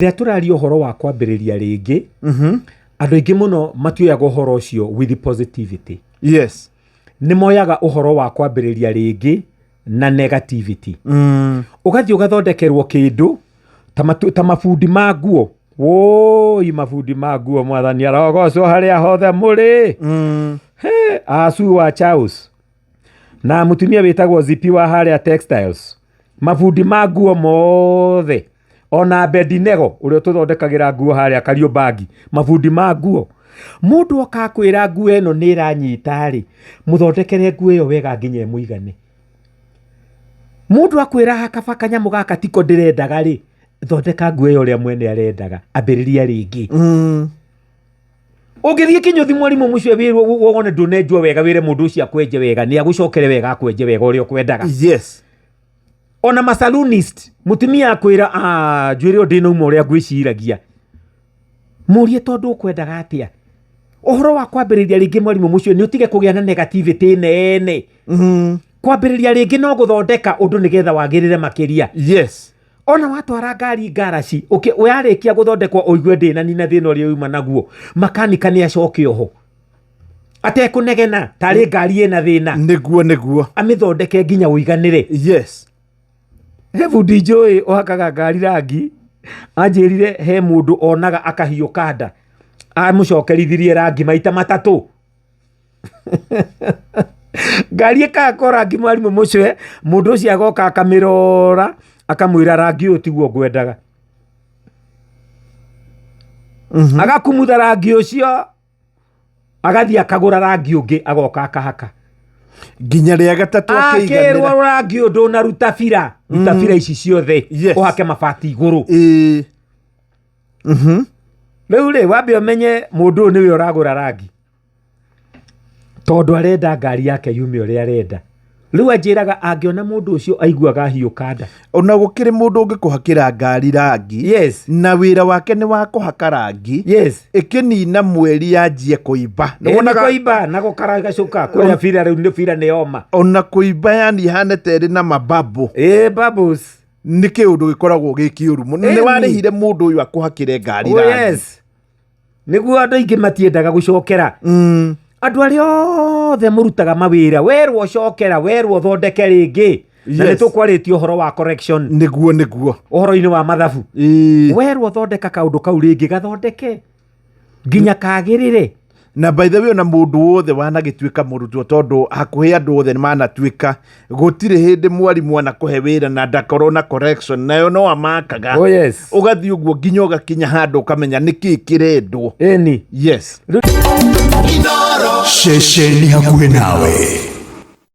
Rĩrĩa tũraria ũhoro wa kwambĩrĩria rĩngĩ, andũ aingĩ mũno matioyaga ũhoro ũcio with positivity. Nĩ moyaga ũhoro wa kwambĩrĩria rĩngĩ na negativity. Ũgathiĩ ũgathondekerwo kĩndũ ta, matu, ta mabundi ma nguo. Woi, mabundi ma nguo, mwathani arogocwo harĩa hothe mũrĩ. He, acu wa Charles na mũtumia wĩtagwo Zipi wa harĩa textiles, mabundi ma nguo mothe, ona Bedinego ũrĩa ũtũthondekagĩra nguo harĩa Kariobangi, mabundi ma nguo. Mũndũ oka akwĩra nguo ĩno nĩ ĩranyita rĩ, mũthondekere nguo ĩyo wega nginya ĩmũigane. Mũndũ akwĩra hakaba kanyamũ gaka tiko ndĩrendaga rĩ, thondeka nguo ĩyo ũrĩa mwene arendaga, ambĩrĩria rĩngĩ. Ũngĩthiĩ kĩnyũthi mwarimũ mũcio wĩrwo wone ndũnenjwo wega, wĩre mũndũ ũcio akwenje wega, nĩ agũcokere wega akwenje wega ũrĩa ũkwendaga. Ona masalunist, mũtumia akwĩra, "Ah, njuĩrĩ ĩyo ndĩnauma ũrĩa ngwĩciragia." Mũrie tondũ ũkwendaga atĩa. Ũhoro wa kwambĩrĩria rĩngĩ mwarimũ mũcio nĩ ũtige kũgĩa na negativity nene. Kwambĩrĩria rĩngĩ no gũthondeka ũndũ nĩgetha wagĩrĩre makĩria. Ona watwara ngari ngaraci, yarĩkia gũthondekwo ũigue ndĩnanina thĩna ũrĩa uma naguo, makanika nĩ acoke oho atekũnegena tarĩ ngari ĩna thĩna. Nĩguo, nĩguo. Amĩthondeke nginya ũiganĩre. He bundi njũĩ ũhakaga ngari rangi, anjĩrire he mũndũ onaga akahiũka nda, amũcokerithirie rangi maita matatũ. Ngari ĩkahakwo rangi mwarimũ mũcwe, mũndũ ũcio agoka akamĩrora akamwĩra rangi ũyũ tiguo ngwendaga. Agakumutha rangi ũcio, agathiĩ akagũra rangi ũngĩ, agoka akahaka. Nginya rĩa gatatũ akĩrwo akĩiganĩra. Rangi ũyũ ndũnaruta bira, ruta bira ici ciothe, ũhake mabati igũrũ. Rĩu rĩ, wambe ũmenye mũndũ ũyũ nĩwe ũragũra rangi tondũ arenda ngari yake yume ũrĩa arenda. Rĩu anjĩraga angĩona mũndũ ũcio aiguaga ahiũka nda. Ona gũkĩrĩ mũndũ ũngĩkũhakĩra ngari rangi na wĩra wake nĩ wa kũhaka rangi, ĩkĩnina mweri yanjie kũimba. Nĩ kũimba na gũkaragacũka kũrĩa bira rĩu nĩ bira nĩ yoma. Ona kũimba yani ihane ta ĩrĩ na mababo. Ĩ, bubbles. Nĩ kĩũndũ gĩkoragwo gĩ kĩũru mũno. Nĩ warĩhire mũndũ ũyũ akũhakĩre ngari rangi. Nĩguo andũ aingĩ matiendaga gũcokera. Andũ arĩa othe mũrutaga mawĩra, werwo cokera, werwo thondeke rĩngĩ, na nĩ tũkwarĩtie ũhoro wa correction. Nĩguo, nĩguo. Ũhoro-inĩ wa mathabu, werwo thondeka kaũndũ kau rĩngĩ, gathondeke nginya kagĩrĩre. Na by the way, ona mũndũ wothe wanagĩtuĩka mũrutwo, tondũ hakuhĩ andũ othe nĩ manatuĩka, gũtirĩ hĩndĩ mwarimũ anakũhe wĩra na ndakorwo na correction, nayo no amakaga. Ũgathiĩ ũguo nginya ũgakinya handũ ũkamenya nĩkĩ kĩrendwo. Ceceni hakuhĩ nawe.